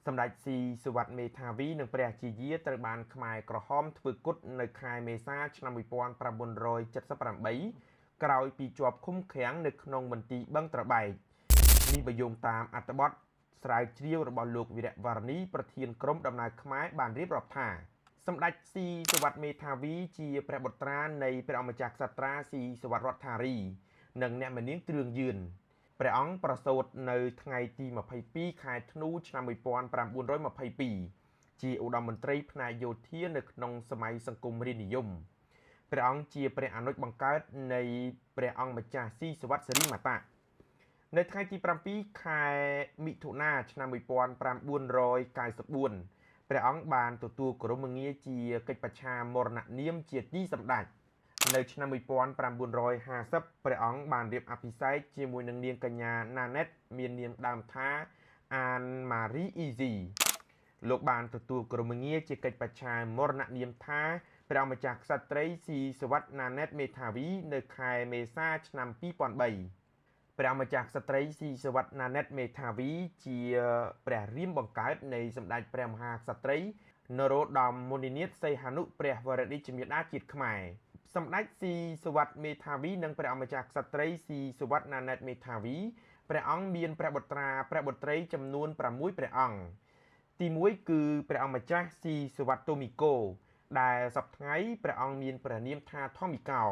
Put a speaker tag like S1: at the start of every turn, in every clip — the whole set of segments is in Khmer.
S1: សម្ដេចស៊ីសុវត្ថិមេធាវីនិងព្រះជាយាត្រូវបានខ្មែរក្រហមធ្វើគុតនៅខែមេសាឆ្នាំ1978ក្រោយពីជាប់ឃុំឃាំងនៅក្នុងមន្ទីរបឹងត្របែកនេះបើយោងតាមអត្ថបទស្រាវជ្រាវរបស់លោកវីរៈវរនីប្រធានក្រុមដំណើរខ្មែរបានរៀបរាប់ថាសម្ដេចស៊ីសុវត្ថិមេធាវីជាព្រះបុត្រានៃព្រះអង្គម្ចាស់ក្សត្រាស៊ីសុវត្ថិរដ្ឋារីនិងអ្នកមនាងទ្រឿងយឿនព្រះអង្គប្រសូតនៅថ្ងៃទី22ខែធ្នូឆ្នាំ1922ជាឧត្តមមន្ត្រីផ្នែកយោធានៅក្នុងសម័យសង្គមរាស្ត្រនិយមព្រះអង្គជាព្រះអនុជបង្កើតនៃព្រះអង្គម្ចាស់ស៊ីសុវត្ថិសិរីមតៈនៅថ្ងៃទី7ខែមិថុនាឆ្នាំ1994ព្រះអង្គបានទទួលគោរមងារជាកិច្ចបច្ឆាមរណនាមជាទីសម្ដេចនៅឆ្នាំ1950ព្រះអង្គបានរៀបអភិសេកជាមួយនឹងនាងកញ្ញាណាណេតមាននាមដើមថាអានម៉ារីអ៊ីស៊ីលោកបានទទួលគោរមងារជាកិច្ចបច្ឆាមរណនាមថាព្រះអង្គម្ចាស់ក្សត្រីស៊ីសុវត្ថិណាណេតមេធាវីនៅខែមេសាឆ្នាំ2003ព្រះអង្គម្ចាស់ក្សត្រីស៊ីសុវត្ថិណាណេតមេធាវីជាព្រះរាមបង្កើតនៃសម្ដេចព្រះមហាក្សត្រីនរោត្តមមុនិនាថសីហនុព្រះវររាជមាតាជាតិខ្មែរសម្ដេចស៊ីសុវត្ថិមេធាវីនិងព្រះអង្គម្ចាស់ក្សត្រីស៊ីសុវត្ថិណាណេតមេធាវីព្រះអង្គមានព្រះបុត្រាព្រះបុត្រីចំនួន6ព្រះអង្គទី1គឺព្រះអង្គម្ចាស់ស៊ីសុវត្ថិតូមីកូដែលសប្តាហ៍ថ្ងៃព្រះអង្គមានព្រះនាមថាធម្មិកោ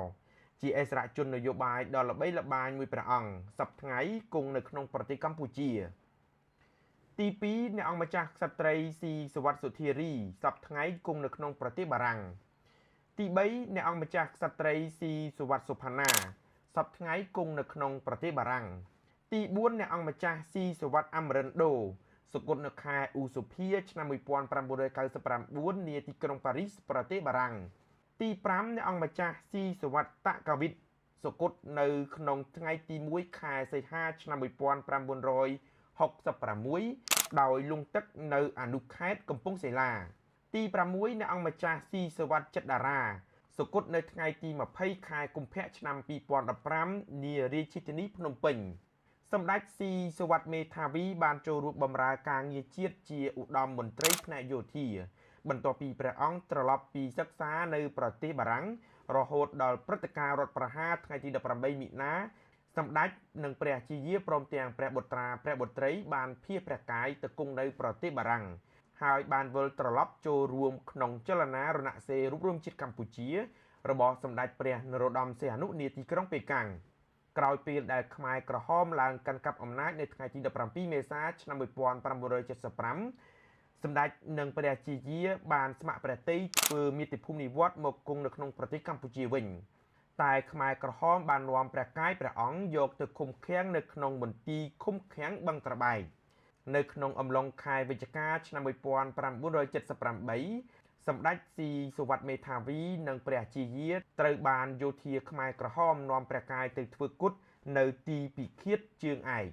S1: ជាអិសរាជជននយោបាយដ៏ល្បីល្បាញមួយព្រះអង្គសប្តាហ៍ថ្ងៃគង់នៅក្នុងប្រទេសកម្ពុជាទី2អ្នកអង្គម្ចាស់ក្សត្រីស៊ីសុវត្ថិសុធារីសប្តាហ៍ថ្ងៃគង់នៅក្នុងប្រទេសបារាំងទី3អ្នកអង្គម្ចាស់ក្សត្រីស៊ីសុវត្ថិសុផាណាសប្តាហ៍ថ្ងៃគង់នៅក្នុងប្រទេសបារាំងទី4អ្នកអង្គម្ចាស់ស៊ីសុវត្ថិអមរិនដូសុគតនៅខែឧសភាឆ្នាំ1999នាទីក្រុងប៉ារីសប្រទេសបារាំងទី5អ្នកអង្គម្ចាស់ស៊ីសុវត្ថិតកវិតសុគតនៅក្នុងថ្ងៃទី1ខែសីហាឆ្នាំ1966ដោយលង់ទឹកនៅអនុខេត្តកំពង់សីលាទី6អ្នកអង្គម្ចាស់ស៊ីសុវត្ថិចិត្តតារាសុគតនៅថ្ងៃទី20ខែកុម្ភៈឆ្នាំ2015នារាជធានីភ្នំពេញសម្ដេចស៊ីសុវត្ថិមេធាវីបានចូលរួមបម្រើការងារជាតិជាឧត្តមមន្ត្រីផ្នែកយោធាបន្ទាប់ពីព្រះអង្គត្រឡប់ពីសិក្សានៅប្រទេសបារាំងរហូតដល់ព្រឹត្តិការណ៍រដ្ឋប្រហារថ្ងៃទី18មិនិនាសម្ដេចនិងព្រះជាយាព្រមទាំងព្រះបុត្រាព្រះបុត្រីបានភៀសព្រះកាយទៅគង់នៅប្រទេសបារាំងហើយបានវិលត្រឡប់ចូលរួមក្នុងចលនារណសិរ្សរួបរួមជាតិកម្ពុជារបស់សម្ដេចព្រះនរោត្តមសីហនុនាទីក្រុងប៉េកាំងក្រោយពេលដែលខ្មែរក្រហមឡើងកាន់កាប់អំណាចនៅថ្ងៃទី17មេសាឆ្នាំ1975សម្ដេចនិងព្រះជាយាបានស្ម័គ្រព្រះទ័យធ្វើមាតុភូមិនិវត្តន៍មកគង់នៅក្នុងប្រទេសកម្ពុជាវិញតែខ្មែរក្រហមបាននាំព្រះកាយព្រះអង្គយកទៅឃុំឃាំងនៅក្នុងមន្ទីរឃុំឃាំងបឹងត្របែកនៅក្នុងអំឡុងខែវិច្ឆិកាឆ្នាំ1978សម្ដេចស៊ីសុវត្ថិមេធាវីនិងព្រះជាយាត្រូវបានយោធាខ្មែរក្រហមនាំព្រះកាយទៅធ្វើគុតនៅទីពិឃាតជើងឯក